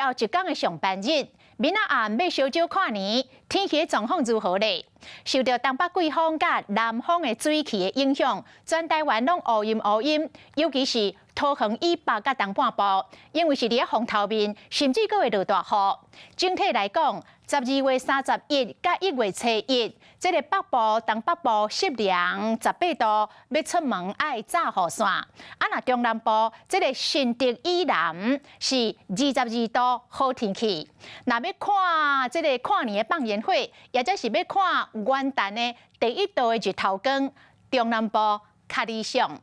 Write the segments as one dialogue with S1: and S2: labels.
S1: 後一工的上班日，明仔暗欲燒燒跨年，天氣的狀況如何咧？受著東北季風佮南方的水汽的影響，全台灣攏烏陰烏陰，尤其是桃園以北佮東半部，因為是佇咧風頭面，甚至閣會落大雨。整體來講，12月31佮1月初一，這个北部、東北部濕涼18度，欲出門愛紮雨傘。啊，若中南部這个新竹以南是22度，好天氣。若欲看這个跨年的放煙火，抑者是欲看元旦的第一道的日頭光，中南部較理想。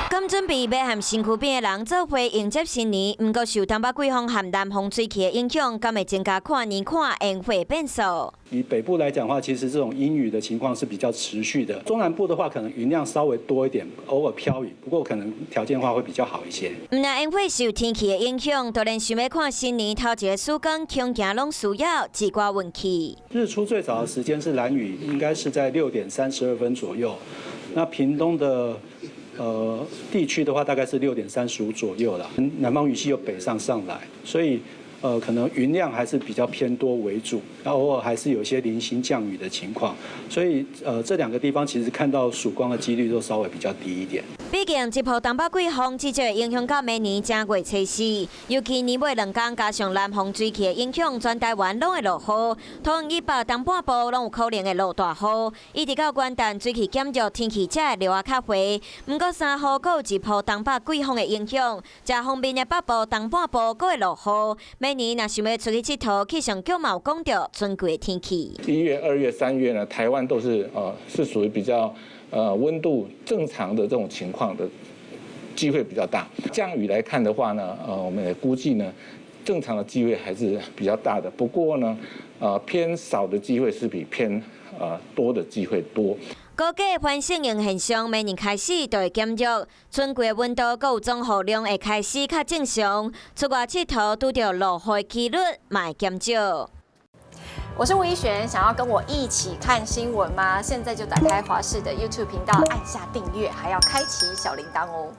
S2: 剛準備欲和身軀邊的人做伙迎接新年，毋過受東北季風和南方水汽的影響，敢會增加跨年看煙火變數？
S3: 以北部來講的話，其實這種陰雨的情況是比較持續的。中南部的話，可能雲量稍微多一點，偶爾飄雨，不過可能條件的話會比較好一些。
S2: 毋但煙火受天氣的影響，就連想欲看新年頭一个曙光，恐驚攏需要一寡運氣。
S3: 日出最早的時間是蘭嶼，應該是在6點32分左右。那屏東的地區的話，大概是6點35左右啦。南方雲系又北上上來，所以可能雲量還是比較偏多為主，那偶爾還是有一些零星降雨的情況。所以這兩個地方其實看到曙光的幾率都稍微比較低一點。
S2: 畢竟這波東北季風至少會影響到明年正月初四，尤其年尾兩工加上南方水汽的影響，全台灣攏會落雨，桃園以北、東半部攏有可能會落大雨。一直到元旦水汽減弱，天氣才會熱較濟。毋過3號閣有一波東北季風的影響，遮方面的北部、東半部閣會落雨。明年若想欲出去𨑨迌，氣象局嘛有講著春季的天氣。
S4: 1月、2月、3月呢，台灣都是屬於比較溫度正常的這種情況的機會比較大。降雨來看的話呢，我們也估計呢，正常的機會還是比較大的。不過呢，偏少的機會是比偏多的機會多。
S2: 估計反聖嬰現象明年開始就會減弱，春季的溫度閣有總雨量會開始較正常，出外𨑨迌拄著落雨的幾率嘛會減少。
S5: 我是吳怡璇，想要跟我一起看新聞嗎？現在就打開華視的 YouTube 頻道，按下訂閱，還要開啟小鈴鐺哦。